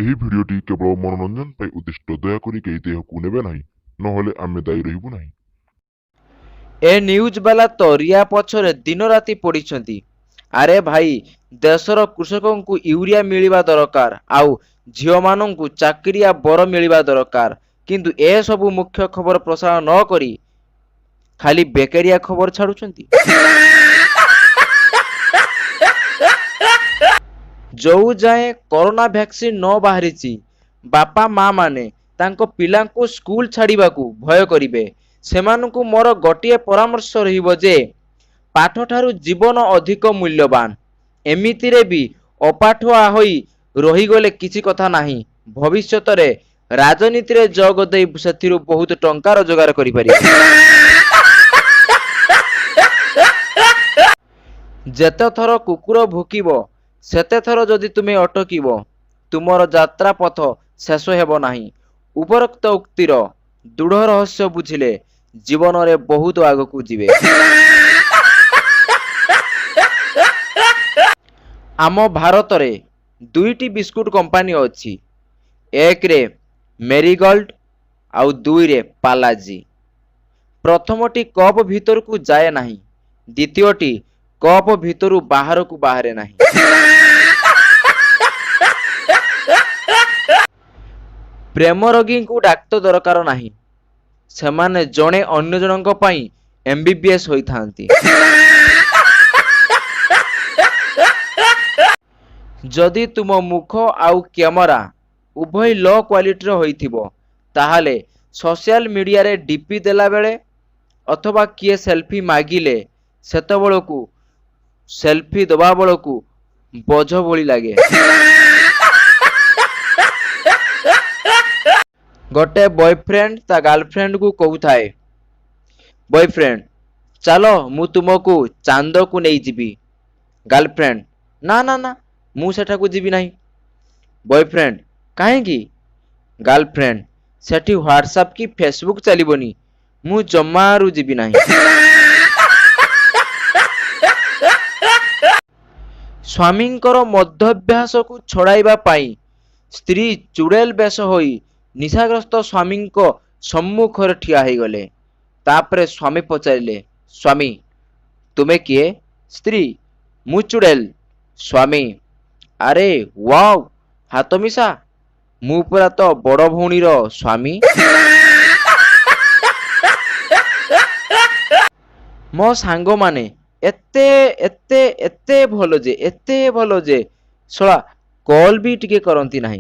ଏହି ଭିଡ଼ିଓଟି କେବଳ ମନୋରଞ୍ଜନ ପାଇଁ ଉଦ୍ଦିଷ୍ଟ। ଦୟାକରି କେହି ଦେହକୁ ନେବେ ନାହିଁ, ନହେଲେ ଆମେ ଦାୟୀ ରହିବୁ ନାହିଁ। ଏ ନ୍ୟୁଜ୍ ବାଲା ତ ରିଆ ପଛରେ ଦିନରାତି ପଡ଼ିଛନ୍ତି। ଆରେ ଭାଇ, ଦେଶର କୃଷକଙ୍କୁ ୟୁରିଆ ମିଳିବା ଦରକାର ଆଉ ଝିଅମାନଙ୍କୁ ଚାକିରିଆ ବର ମିଳିବା ଦରକାର। କିନ୍ତୁ ଏସବୁ ମୁଖ୍ୟ ଖବର ପ୍ରସାରଣ ନ କରି ଖାଲି ବେକାରିଆ ଖବର ଛାଡ଼ୁଛନ୍ତି। ଯୋଉ ଯାଏଁ କରୋନା ଭ୍ୟାକ୍ସିନ ନ ବାହାରିଛି, ବାପା ମାଆମାନେ ତାଙ୍କ ପିଲାଙ୍କୁ ସ୍କୁଲ ଛାଡ଼ିବାକୁ ଭୟ କରିବେ। ସେମାନଙ୍କୁ ମୋର ଗୋଟିଏ ପରାମର୍ଶ ରହିବ ଯେ ପାଠଠାରୁ ଜୀବନ ଅଧିକ ମୂଲ୍ୟବାନ। ଏମିତିରେ ବି ଅପାଠୁଆ ହୋଇ ରହିଗଲେ କିଛି କଥା ନାହିଁ, ଭବିଷ୍ୟତରେ ରାଜନୀତିରେ ଯୋଗ ଦେଇ ସେଥିରୁ ବହୁତ ଟଙ୍କା ରୋଜଗାର କରିପାରିବେ। ଯେତେଥର କୁକୁର ଭୁକିବ, ସେତେଥର ଯଦି ତୁମେ ଅଟକିବ, ତୁମର ଯାତ୍ରା ପଥ ଶେଷ ହେବ ନାହିଁ। ଉପରୋକ୍ତ ଉକ୍ତିର ଦୃଢ଼ ରହସ୍ୟ ବୁଝିଲେ ଜୀବନରେ ବହୁତ ଆଗକୁ ଯିବେ। ଆମ ଭାରତରେ ଦୁଇଟି ବିସ୍କୁଟ କମ୍ପାନୀ ଅଛି, ଏକରେ ମେରିଗୋଲ୍ଡ ଆଉ ଦୁଇରେ ପାର୍ଲାଜି। ପ୍ରଥମଟି କପ୍ ଭିତରକୁ ଯାଏ ନାହିଁ, ଦ୍ୱିତୀୟଟି କପ୍ ଭିତରୁ ବାହାରକୁ ବାହାରେ ନାହିଁ। ପ୍ରେମ ରୋଗୀଙ୍କୁ ଡାକ୍ତର ଦରକାର ନାହିଁ, ସେମାନେ ଜଣେ ଅନ୍ୟ ଜଣଙ୍କ ପାଇଁ ଏମବିବିଏସ୍ ହୋଇଥାନ୍ତି। ଯଦି ତୁମ ମୁଖ ଆଉ କ୍ୟାମେରା ଉଭୟ ଲୋ କ୍ୱାଲିଟିର ହୋଇଥିବ, ତାହେଲେ ସୋସିଆଲ ମିଡିଆରେ ଡିପି ଦେଲାବେଳେ ଅଥବା କିଏ ସେଲଫି ମାଗିଲେ ସେତେବେଳକୁ ସେଲଫି ଦେବା ବେଳକୁ ବୋଝ ଭଳି ଲାଗେ। ଗୋଟେ ବୟଫ୍ରେଣ୍ଡ ତା ଗାର୍ଲଫ୍ରେଣ୍ଡକୁ କହୁଥାଏ। ବୟଫ୍ରେଣ୍ଡ: ଚାଲ, ମୁଁ ତୁମକୁ ଚାନ୍ଦକୁ ନେଇଯିବି। ଗାର୍ଲଫ୍ରେଣ୍ଡ: ନା ନା ନା, ମୁଁ ସେଠାକୁ ଯିବି ନାହିଁ। ବୟଫ୍ରେଣ୍ଡ: କାହିଁକି? ଗାର୍ଲଫ୍ରେଣ୍ଡ: ସେଠି ହ୍ୱାଟ୍ସଆପ୍ କି ଫେସବୁକ୍ ଚାଲିବନି, ମୁଁ ଜମାରୁ ଯିବି ନାହିଁ। ସ୍ୱାମୀଙ୍କର ମଦ୍ୟାଭ୍ୟାସକୁ ଛଡ଼ାଇବା ପାଇଁ ସ୍ତ୍ରୀ ଚୁଡ଼େଲ ବେଶ ହୋଇ ନିଶାଗ୍ରସ୍ତ ସ୍ୱାମୀଙ୍କ ସମ୍ମୁଖରେ ଠିଆ ହୋଇଗଲେ। ତାପରେ ସ୍ୱାମୀ ପଚାରିଲେ, ସ୍ୱାମୀ: ତୁମେ କିଏ? ସ୍ତ୍ରୀ: ମୁଁ ଚୁଡ଼େଲ। ସ୍ୱାମୀ: ଆରେ ୱାଓ, ହାତ ମିଶା, ମୁଁ ପରା ତୋ ବଡ଼ ଭଉଣୀର ସ୍ୱାମୀ। ମୋ ସାଙ୍ଗମାନେ ଏତେ ଏତେ ଏତେ ଭଲ ଯେ, ଏତେ ଭଲ ଯେ, ଶଳା କଲ୍ ବି ଟିକେ କରନ୍ତି ନାହିଁ।